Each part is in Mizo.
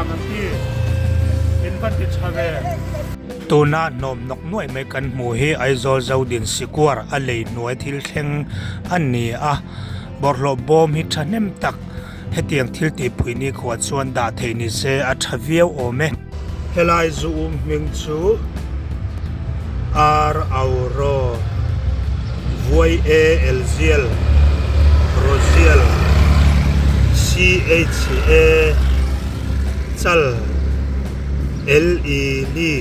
ka ti. In va ti tha ve. Tuna hnawm nawk nuaih mai kan hmuh hi Aizawl Zodin Sikuar a lei hnuai thil thleng a ni a, bawlhhlawh bawm hi thahnem tak hetiang thil tihpui ni khuah chuan dah theih ni se a tha viau awm e. Helai zu um hming chu Ar Auro Vuai E Elziel Roziel CH E Chal L E Li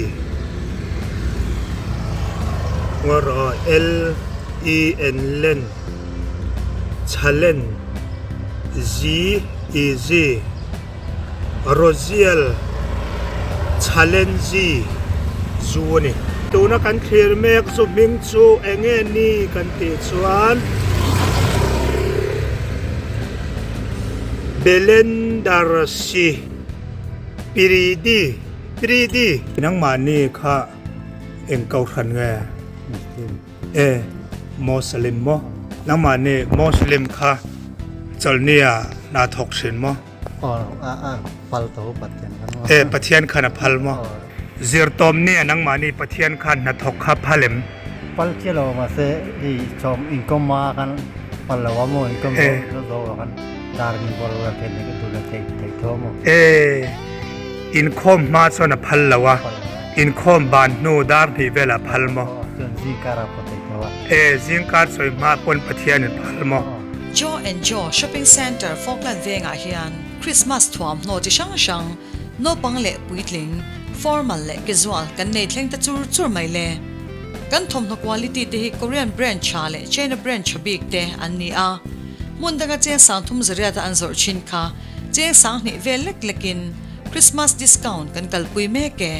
Ngawr aw L E N Len Chalen Z E Z Rozial Challenge zu a ni. Tuna kan thlir mek zu hming chu eng nge ni kan tih chuan Belendarsi Piridi Piridi. Nangmahni kha eng kohhran nge? E Muslim maw? Nangmahni Muslim kha chawlhnia hna thawk thin maw? E Pathian khan a phal maw? Zirtawm nia nangmahni Pathian khan hnathawk kha phal em? Phal chiah lo mahse hei chawm inkawm a khan phal lo a maw inkawm zo zo a khan dar min bawr vel theih nek duh leh theih theih tho a maw? E inkhawm hma chuan a phal lo a, inkhawm ban hnu dar hnih velah a phal maw? Chuan zingkar ah pawh theih tho a. E zingkar chawi hma pawn Pathianin phal maw? Joe and Joe Shopping Centre Falkland vengah hian Christmas thuamhnaw chi hrang hrang, naupang leh puitling, formal leh casual kan nei thleng ta chur chur mai le. Kan thawmhnaw quality te hi Korean brand tha leh China brand tha bik te an ni a. Hmun danga cheng sang thum zariata an zawrh thin kha cheng sang hnih vel lek lekin Christmas discount kan kalpui mek e.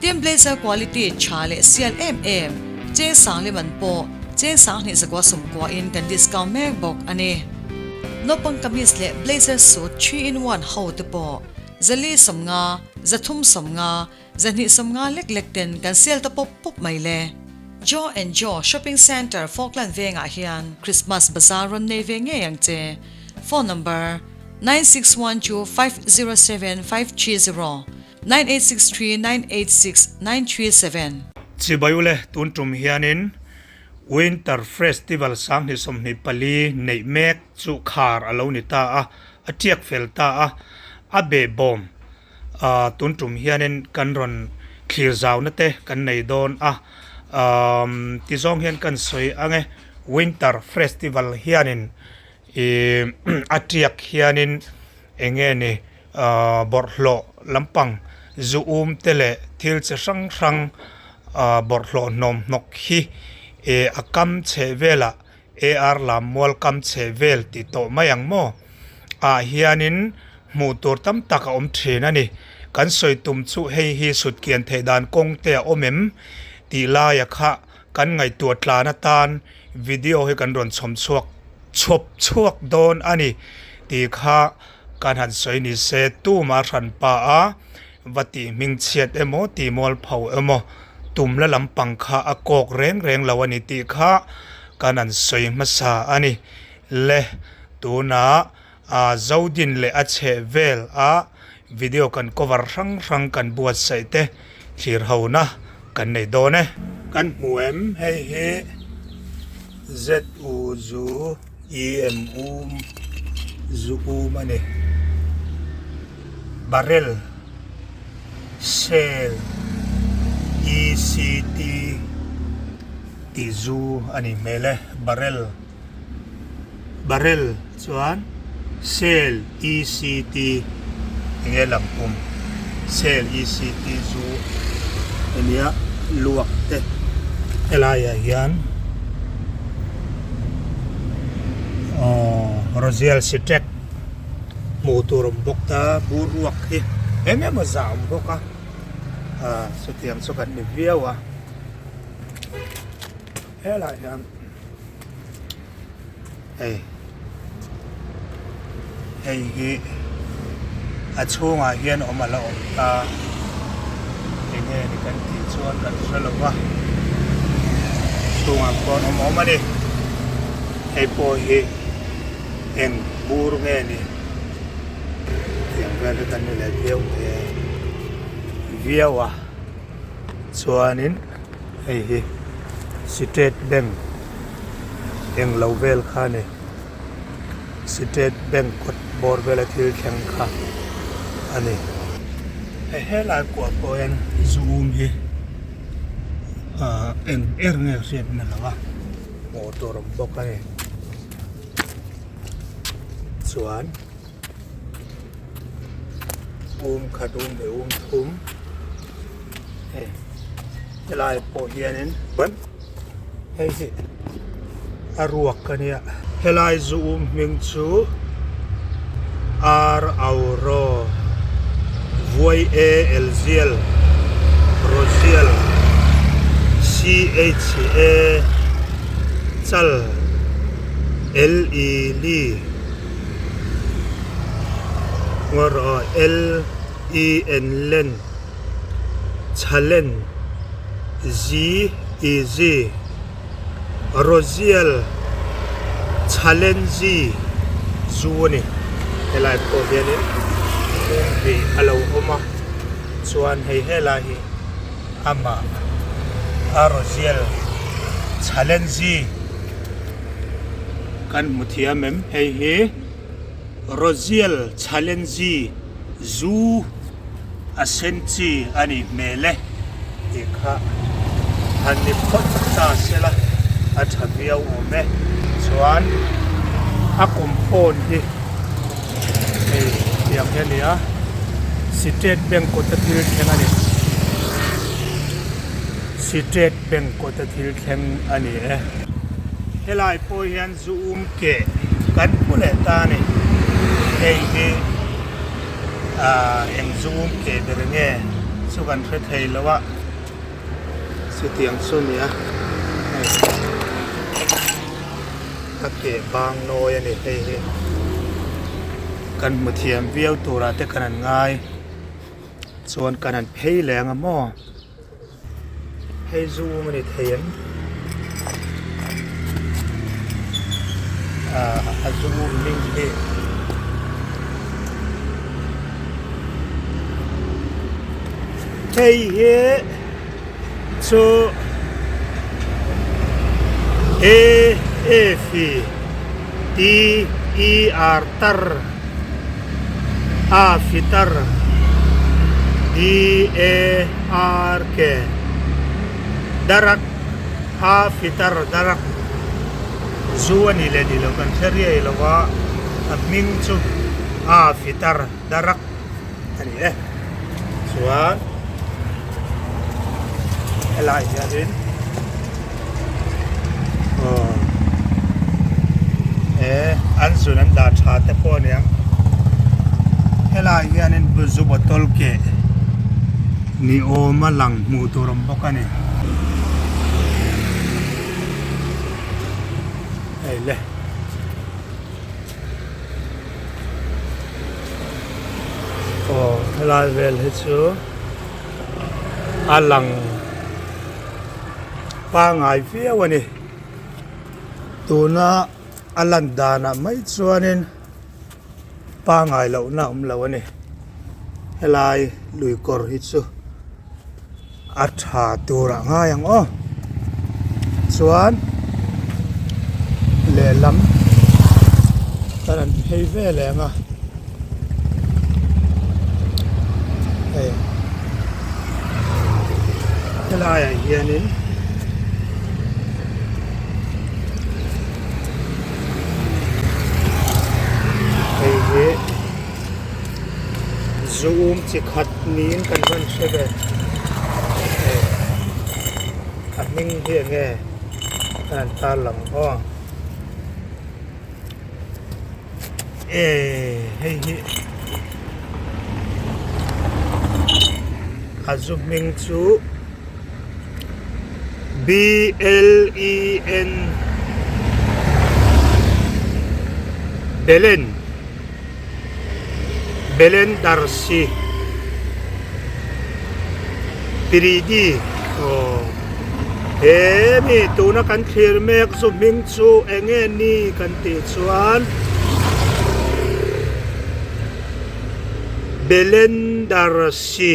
Tin blazer quality tha leh sial em em cheng sang lem an pawh cheng sang hnih zakua sawmkua in kan discount mek bawk a ni. Naupang kamis leh blazer suit 3 in 1 ho te pawh zali sawmnga, zathum sawmnga, zahnih sawmnga lek lek ten kan sel ta pawp pawp mai le. Joe and Joe Shopping Centre Falkland vengah hian Christmas bazaar rawn nei ve ngei ang che. Phone number, 9612 507 530. 9863 986 937. Chibai ule tun tum hianin Winter Festival 2024 neih mek chu khar a lo ni ta a, a tiak fel ta a, a behbawm tun tum hianin kan rawn thlir zauna te kan nei dawn a, tizawng hian kan sawi ang e, Winter Festival hianin a tiak hianin eng nge ni bawrhhlawh lampang zu um te leh thil chi hrang hrang bawrhhlawh hnawm hnawk hi eh a kam chheh velah ar lam mual kam chheh vel tih tawh mai ang maw ah hianin hmuh tur tam tak a awm thin a ni kan sawi tum chu hei hi sut kian theih dan kawng te a awm em tih laia kha kan ngaihtuah tlan atan video hi kan rawn chhawm chhuak chhawp chhuak dawn a ni tih kha kan han sawi ni se tuma hran pa a va tih hming chhiat emaw tih mual pho emaw tum la lampang kha a kawk reng reng lo a ni tih kha kan han sawi hmasa a ni le tunah a Zodin leh a chheh vel a video kan cover hrang hrang kan buatsaih te thlir ho na kan nei dawn e. Kan hmu em hei hi ZU zu EM um zu um a ni barrel cell ECT tih zu a nih hmel e barrel. Barrel chuan Sale ect enge lam pum Sale ect zu ania luak te helaiah hian aww Rozial Sitrek hmuh tur awm bawk ta bur ruak hi eng emaw zah awm bawk a ah chutiang chu kan ni viau a helaiah hian. Hei hei hi a chhungah hian awm a la awm ta enge ni kan tih chuan kan hre lo va chhungah khuan awm awm a ni hei pawh hi eng bur nge ni. Tiang vel hi kan ni leh viau mai e. Viau a chuanin hei hi State Bank englo vel kha a ni. State Bank kawt bawr vela thil thleng kha a ni. Hei helai kuah pawh hian zu um hi ahh eng ber nge hriatna lo a hmuh tur awm bawk a ni. Chuan um khat um leh um thum hei helai pawh hianin hei hi a ruak a nia helai zu um hming chu ar auro vuai e elzial rozial c h a chal l e li ngawr aw l e n len chhalen z e z Rozial Challenge zu a ni. Helai pawh hianin hung hnih a lo awm a, chuan hei helai hi amah a Rozial Challenge kan hmu thiam em? Hei hi Rozial Challenge zu a sen chi a nih hmel e tih kha han ni phawt ta sela a tha viau awm e. Chuan a compound hi hei tiang hi a ni a, State Bank kawta thil thleng a ni. State Bank kawta thil thleng a ni e. Helai pawh hian zu um keh kan hmu leh ta a ni. Hei hi. Ahh eng zu um keh ber nge chu kan hre thei lo a chutiang chu a ni a hei a keh bang nawi a ni hei hi kan hmu thiam viau turah te kan han ngai chuan kan han phei leh ang a maw. Hei zu um a ni thei em? Ahh a zu um hming hi hei hi chu A F T E R tar A fitar D A R K Darak A fitar Darak Zu a nih leh nih loh kan hre riai lo a, a hming chu A fitar Darak a ni e. Chuan helai hianin aw he an zun an dah tha te pawh a niang helai hianin zu bottle keh ni awma lang hmuh tur a awm bawk a ni hei le. Aw helai vel hi chu a lang pangai viau a ni tuna a lan danah mai chuanin pangai lohna a awm lo a ni helai lui kawr hi chu a tha tur ah ngai ang aw chuan lehlam kan han phei ve leh ang a hei helai ah hianin hei hi. Zu um chi khat niin kan rawn hre ve hei a hming hi eng nge ka han tar lang aw eh hei hi a zu hming chu B L E N Belen. Belen Darsi Piridi aw he mi tuna kan thlir mek chu hming chu eng nge ni kan tih chuan. Belendarsi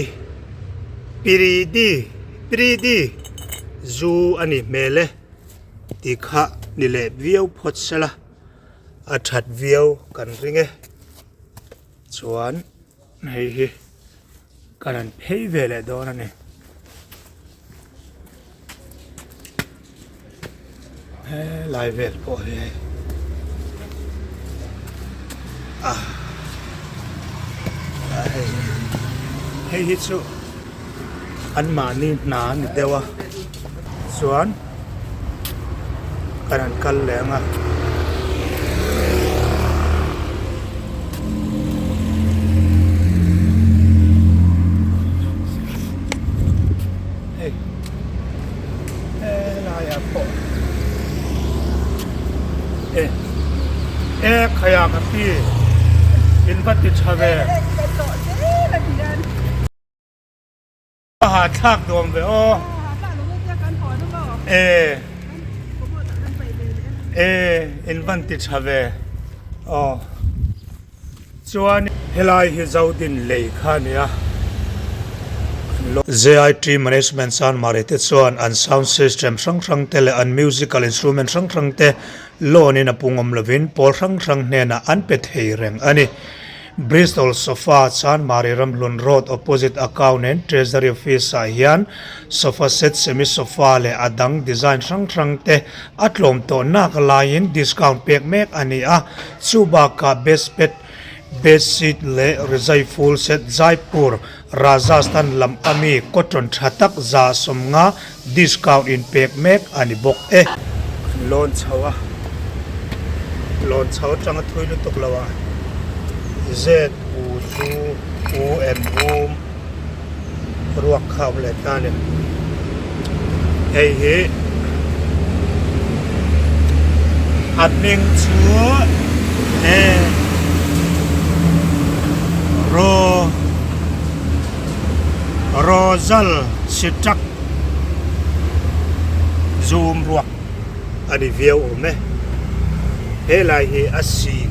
Piridi Piridi zu a ni hmel e tih kha ni leh viau phawt sela a that viau kan ring e chuan hei hi kan han phei ve leh dawn a ni. Helai vel pawh hi hei ah hei hei hi chu an mahni hna a ni deuh a chuan kan han kal leh ang a. Hei helaiah pawh e e khaiah ka pi in va ti tha ve a hahthlak dawm ve aw e e in van ti tha ve aw. Chuan helai hi Zodin lei kha a nia. JIT Management Chanmari te chuan an sound system hrang hrang te leh an musical instrument hrang hrang te loan in a pungawm lovin pawl hrang hrang hnenah an pe thei reng a ni. Bristol Sofa Chanmari Ramhlun Road opposite Account and Treasury Office ah hian sofa set, semi sofa leh a dang design hrang hrang te a tlawm tawh nak laiin discount pek mek a ni a. Chu bakah bedspet, bedsheet leh rizai full set Jaipur, Rajasthan lam ami cotton tha tak 150 discount in pek mek a ni bawk e. Kan lawn chho a, lawn chho atanga thui lutuk lo ah Z U Zu U M Um ruak kha a awm leh ta a ni. Hei hi a hming chu e ro Rozal Sitak zum ruak a ni viau awm e. Helai hi a sin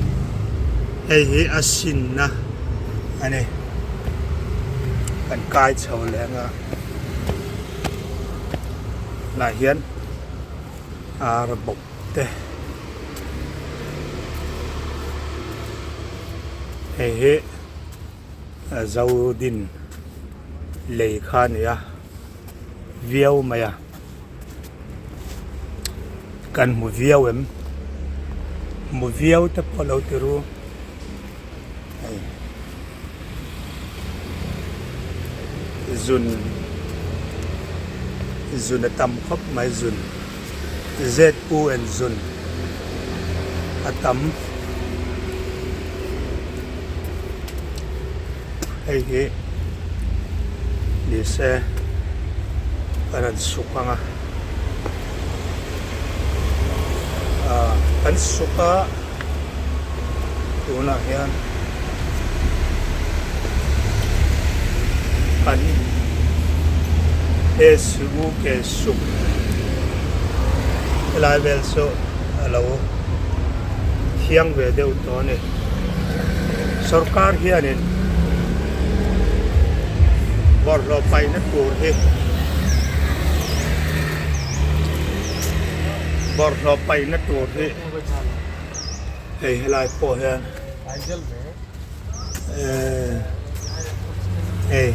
hei hi a sinna a ni. Kan kai chho leh anga lah hian ar bawk te hei hi Zodin lei kha a ni a viau mai a kan hmu viau em hmu viau te pawh lo ti ru. Hei zun zun a tam khawp mai zun Z U and zun a tam hei hi ni se a rawn suk ang a ah kan suk a. Tunah hian an SUK suk helai vel chu a lo thiang ve deuh tawh a ni. Sorkar hianin bawlhhlawh paihna tur hi bawlhhlawh paihna tur hi. Hei helai pawh hian ehh hei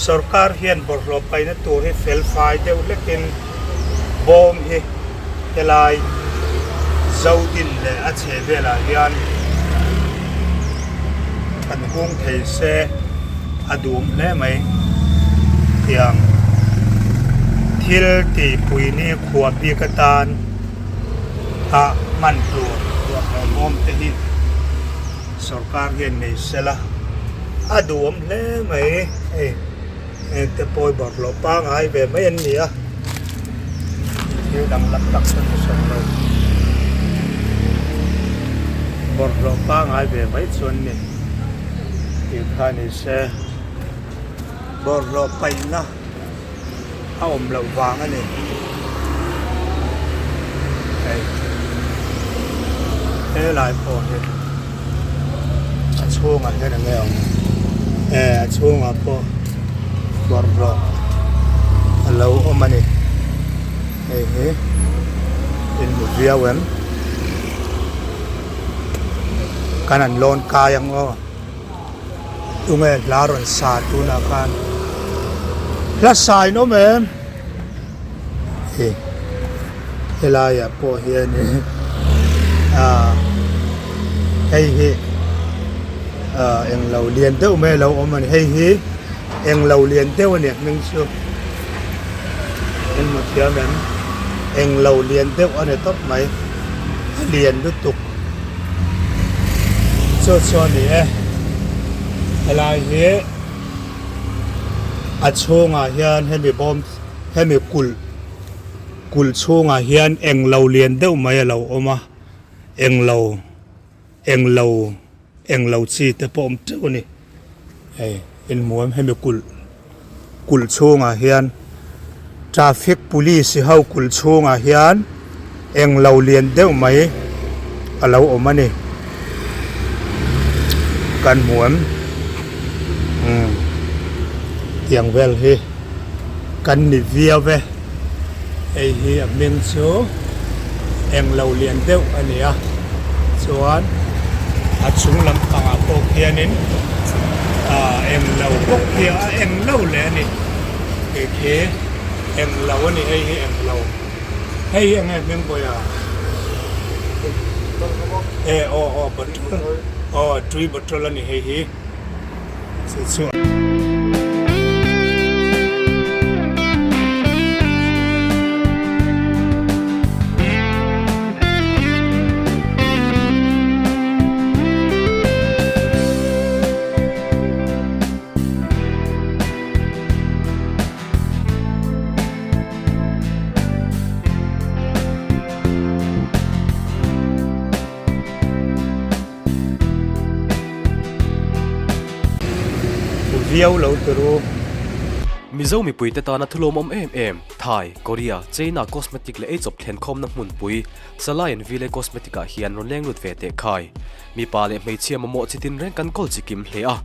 sorkar hian bawlhhlawh paihna tur hi fel fai deuh hlekin bawm hi helai Zodin leh a chheh velah hian kan hung thei se a duhawm hle mai tiang thil tihpui ni khua bik atan. Ah hman tur ruahmanawm te hi sorkar hian nei sela a duhawm hle mai hei heng te pawh hi bawlhhlawh pangngai ve mai an ni a thil danglam tak chu ni hran lo bawlhhlawh pangngai ve mai chu an ni tih kha ni se bawlhhlawh paihna. a awm loh vang a ni hei helai pawh hi a chho. chhungah hian eng nge awm e a chhungah pawh bawlhhlawh a lo awm a ni hei hi in hmu viau em kan han lawn kai ang aw tunge hla rawn sa tunah khan hla sa in awm em hei helaiah pawh hianin ah hei hi ah englo lian deuh mai a lo awm a ni hei hi englo lian deuh a ni a hming chu engmaw thiam em englo lian deuh a ni tawp mai a lian lutuk chu chu a ni e helai hi a chhungah hian hemi bawm hemi kulh kulh chhungah hian englo lian deuh mai a lo awm a englo englo englo chi te pawh awm teuh a ni hei inhmuam hemi kulh kulh chhungah hian traffic police ho kulh chhungah hian englo lian deuh mai a lo awm a ni kan hmu em umm tiang vel hi kan ni viau e hei hi a hming chu englo lian deuh a ni a chuan a chung lampangah pawh khianin ah englo bawk hi a englo leh a ni hei khi englo a ni hei hi englo hei hi enge hming pawh a e aw aw bottle aw tui bottle a ni hei hi chu chu. Viau lo tur u. Mizo mipuite tana thulawmawm em em, Thai, Korea, China cosmetic leh eichawp thlenkhawmna hmunpui, Salai and Ville Cosmetic ah hian rawn leng lut ve teh khai. Mipa leh hmeichhia mamawh chi tin reng kan kawl chi kim hle a.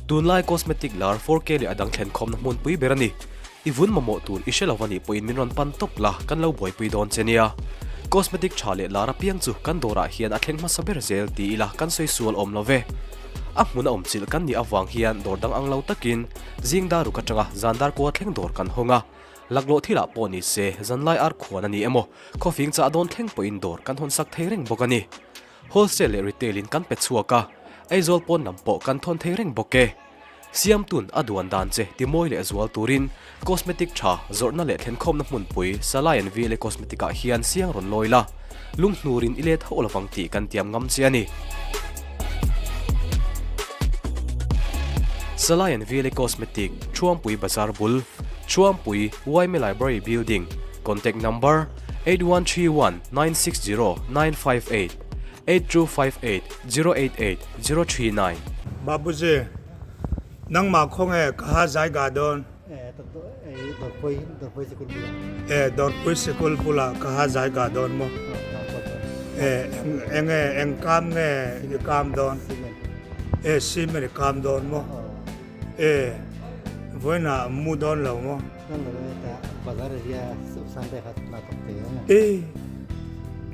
Tunlai cosmetic lar 4K leh a dang thlenkhawmna hmunpui ber a ni. I vun mamawh tur i hre lo a nih pawhin min rawn pan tawp la, kan lo buaipui dawn che nia. Cosmetic tha leh lar apiang chu kan dawrah hian a thleng hmasa ber zel ti ila kan sawi sual awm lo ve. A hmun a awm chilh kan nih avang hian dawr dang ang lo takin zing dar ruk atanga zan dar kua thleng dawr kan hawng a. Laklawh thilah pawh ni se zanlai ar khuan a ni emaw khawfing chah dawn thleng pawhin dawr kan hawn sak thei reng bawk a ni. Wholesale leh retail in kan pe chhuak a, Aizawl pawn lam pawh kan thawn thei reng bawk e. Siamtun a duan dan che timawi leh zual turin cosmetic tha zawrhna leh thlenkhawmna hmunpui Salai and VLA Cosmetic ah hian siang rawn lawi la, lunghnurin i let hauh lovang tih kan tiam ngam che a ni. Salai and VLA Cosmetic, Thuampui Bazar bul, Thuampui, Yma Library Building, Contact Number, 8131 960 958, 8258 088 039. Babuji, Nangmah khawnge ka ha zai ga dawn? E, Dawrpui sikul bulah ka ha zai ga dawn maw? E, enge, eng kam nge i kam dawn? E, cement i kam dawn maw? E, vawiinah mu dawn lo maw? E,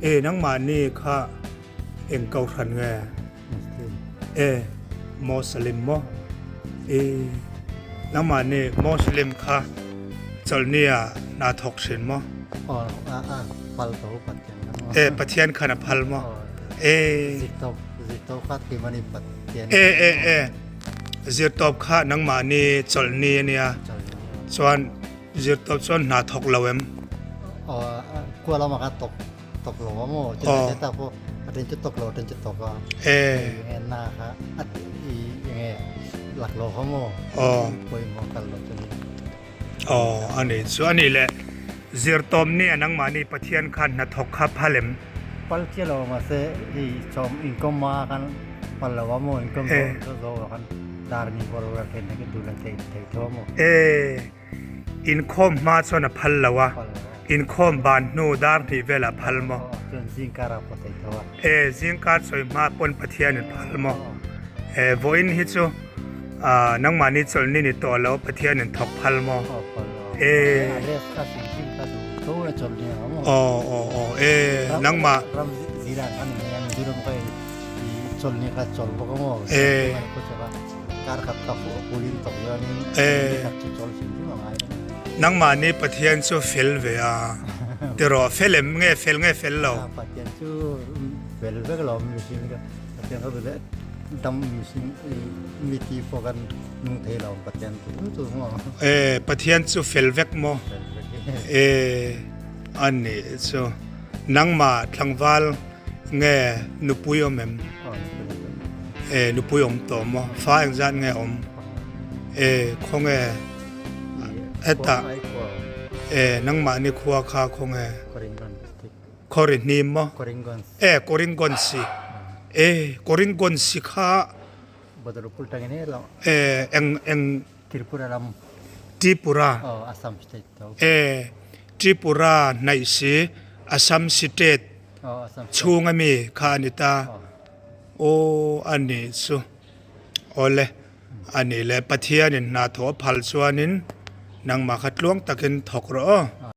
e, nangmahni kha eng kohhran nge? E, Muslim maw? E, nangmahni Muslim kha chawlhnia hna thawk thin maw? E, Pathian khan a phal maw? E, e, e, e. Zirtawp kha nangmahni chawlhni a nia, chuan zirtawp chuan hna thawk lo em? Kua lama kha tawk tawk lo a maw? Chutah tak pawh a then chu tawk lo a then chu tawk a. Enge na kha a enge lak lo kha maw? Pawimawh kal lo chu ni. Aw a ni chu a nih le zirtawp ni a nangmahni Pathian khan hnathawk kha phal em? Pal chiah lo mahse hei chawm inkawm a khan pal lo a maw inkawm zawh zawh ah khan dar ni bawr bawr a then hi duh leh thei thei tho a maw? E inkhawm hma chuan a phal lo a inkhawm ban hnu dar hnih velah phal maw? Chuan zingkar ah pawh thei tho a. E zingkar sawi hma pawn Pathian in phal maw? E vawiin hi chu nangmahni chawlhni ni tawh lo Pathianin thawk phal maw? E Aw aw aw e nangmah E E nangmahni Pathian chu fel ve a tiraw fel em nge fel nge fel lo? E Pathian chu fel vek maw? E a nih chu nangmah tlangval nge nupui awm em? E nupui awm tawh maw? Fa engzat nge awm? E khawnge hetah e nangmahni khua kha khawnge? Khawri hnim maw? E Koringonsi E Koringonsi kha E eng eng Tripura ram Tripura Assam state E Tripura hnaih si Assam state chhung ami kha a ni ta Aw a nih chu Awle a nih leh Pathianin hna thawh a phal chuanin nangmah kha tluang takin thawk rawh aw.